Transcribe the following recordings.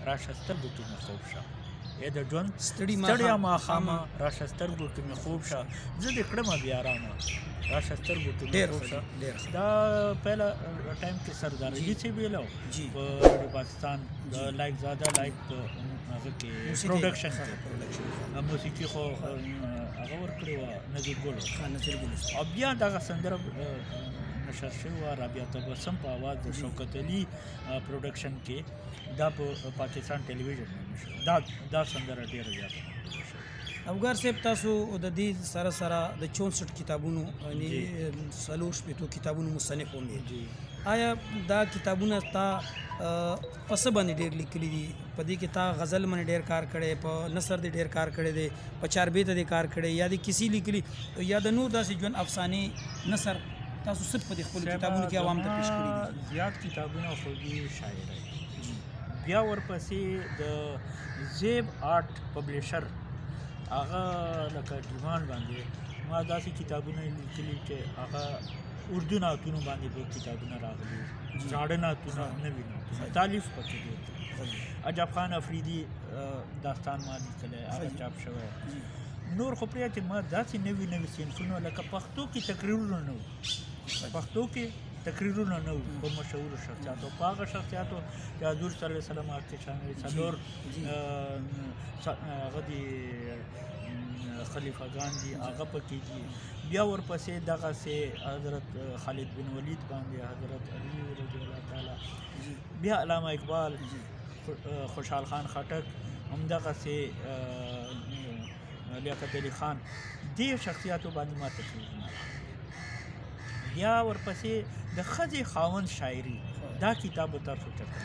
راشه سترګو کې مې خوب شه، ای د ژوند ستړیا ماښامه راشه سترګو کې مې خوب شه، زه دې کړمه بیا آرامه راشه سترګو کې مې خوب شه. دا پهله ټایم کې سردار علي صاحب ویلی و په ریډیو پاکستان د لایق زاده لایق په هغه کې پروډکشن کې موسیقي خو هغه ورکړې وه نذیر ګل. او بیا دغه سندره نشر شوې وه رابعه تبسم په اواز د شوکت علي پروډکشن کې، دا په پاکستان ټلویزیون نشر. دا سندره ډېره زیاته مقبوله شوه. افګار صاحب تاسو د دې سره سره د 64 کتابونو یعنی 64 کتابونو مصنف هم یې، آیا دا کتابونه تا په څه باندې ډېر لیکلي دي؟ په دې کې تا غزل باندې ډېر کار کړی، په نثر دې ډېر کار کړی دی، په چاربیته دې کار کړی، یا دې کیسې لیکلي، یا د نور داسې ژوند افسانې نثر تاسو څه په دې خپلو کتابونو کې عوام ته پیش کړي دي؟ زیات کتابونه خو دي شاعرۍ، بیا ورپسې د زیب آرټ پبلشر هغه لکه ډیمانډ باندې ما داسې کتابونه لیکلي چې هغه اردو نعتونو باندې به کتابونه راغلي، زاړه نعتونه، نوي نعتونه، تالیف پکې ډېر دی. عجب خان افریدي داستان ما لیکلی هغه چاپ شوی. نور خو پرېږده چې ما داسې نوي نوي صنفونه لکه پښتو کې تقریرونه نه وو، پښتو کې تقریرونه نه وو په مشهورو شخصیاتو، په هغه شخصیاتو چې حضور صلی الله علیه وسلم کې شامل څلور هغه دي خلیفهګان دي هغه پکې دي. بیا ورپسې دغسې حضرت خالد بن ولید باندې، حضرت علی رضی الله تعالی، بیا علامه اقبال، خوشحال خان خټک، همدغسې لیاقت علي خان، دې شخصیاتو باندې ما تقریرونه. بیا ورپسې د ښځې خاوند شاعري، دا کتاب به تاسو چېرته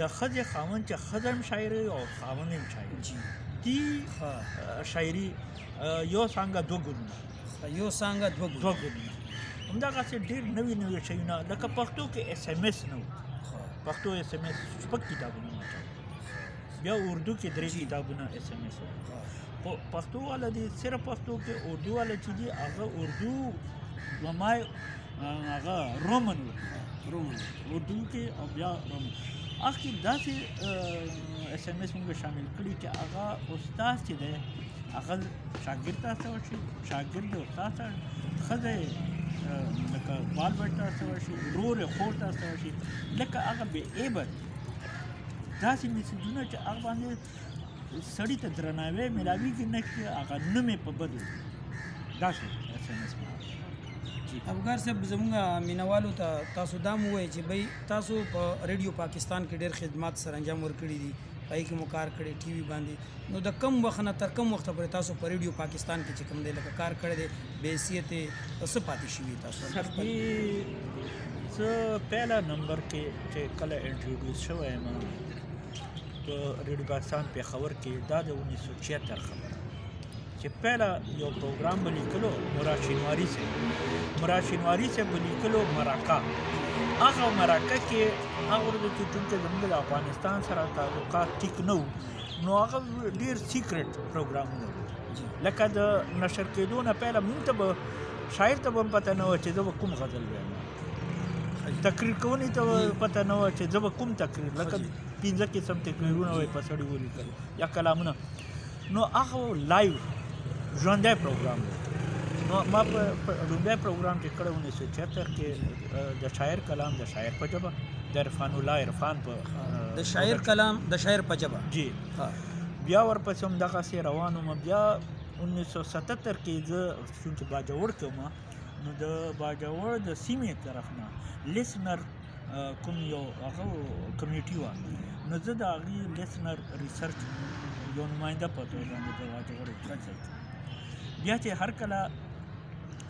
د ښځې خاوند چې ښځه هم شاعري او خاوند هم شاعري دي، شاعري یو څانګه دوه ګلونه، یو څانګه دوه ګلونه. همدغسې ډېر نوي نوي شیونه لکه پښتو کې اس ام اس نه و، پښتو اس ام اس شپږ کتابونه ما چاپ، بیا اردو کې درې کتابونه اس ام اس و. خو پښتو والا دي صرف پښتو کې، اردو والا چې دي هغه اردو دومای هغه رومن و، اردو کې او بیا رومن. هغه کې داسې اس ام اس موږ شامل کړي چې هغه استاد چې دی هغه شاګرد ته استول شي، شاګرد د استاد ته، ښځه یې لکه بال بچ ته استول شي، ورور یې خور ته استول شي، لکه هغه بې عیبه داسې میسجونه چې هغه باندې سړي ته درناوی میلاویږي نه چې هغه نوم یې په بدو داسې اس ام اس. افګار صاحب زمونږ مینوالو ته تاسو دا مو ووایئ چې بھئی تاسو په ریډیو پاکستان کې ډېر خدمات سره انجام ورکړي دي، په هغې کې مو کار کړی ټي وي باندې، نو د کم وخت نه تر کم وخته پورې تاسو په ریډیو پاکستان کې چې کوم دی لکه کار کړی دی، بې حیثیت څه پاتې شوي تاسو؟ زه پهله نمبر کې چې کله انټروډیوس شوی یم په ریډیو پاکستان پېښور کې، دا د 1976 خبره چې پهله یو پروګرام به لیکلو مراد شینواري صاحب، مراد شینواري صاحب به لیکلو مرکه، هغه مرکه کې هغه ورځ چې چونکې زموږ د افغانستان سره تعلقات ټیک نه وو، نو هغه ډېر سیکرټ پروګرامونه وو، لکه د نشر کېدو نه پهله مونږ ته به شاعر ته به هم پته نه وه چې زه به کوم غزل وایم، تقریر کوونې ته به پته نه وه چې زه به کوم تقریر، لکه پنځه قسم تقریرونه وې په سړي ولیکل یا کلامونه، نو هغه لایو ژوندی پروګرام و. نو ما په لومړی پروګرام چې کړی 1976 کې د شاعر کلام د شاعر په ژبه، د عرفان الله عرفان په د شاعر کلام د شاعر په ژبه جی. بیا ورپسې هم دغسې روان وم. بیا 1977 کې زه چونکې باجوړ کې وم، نو د باجوړ د سیمې طرف نه لیسنر کوم یو هغه کمیټي وه، نو زه د هغې لیسنر ریسرچ یو نماینده په توګه باندې په باجوړ کې. بیا چې هر کله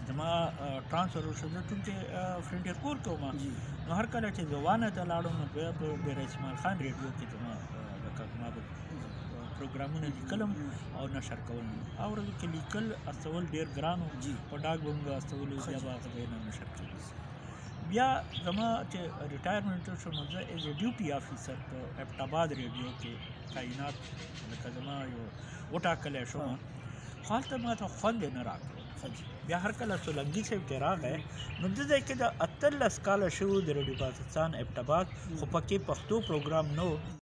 زما ټرانسفر وشو، زه چونکې فرنټیر کور کې وم، نو هر کله چې زه وانه ته لاړم نو بیا په ډېره اسماعیل خان ریډیو کې زما لکه ما به پروګرامونه لیکلم او نشر کول. هغه ورځو کې لیکل استول ډېر ګران و، په ډاک به موږ استولو، بیا به هغه ځای نه نشر کېدل. بیا زما چې ریټایرمنټ وشو، نو زه ایز ا ډیوټي افیسر په ایبټ آباد ریډیو کې تعینات لکه زما یو وټاکلی شوم، خو هلته ما ته خوند یې نه راکړو. بیا هر کله سولنګي صاحب چې راغی نو د ځای کې د 18 کاله شو د ریډیو پاکستان ابټاباد، خو پکې پښتو پروګرام نه.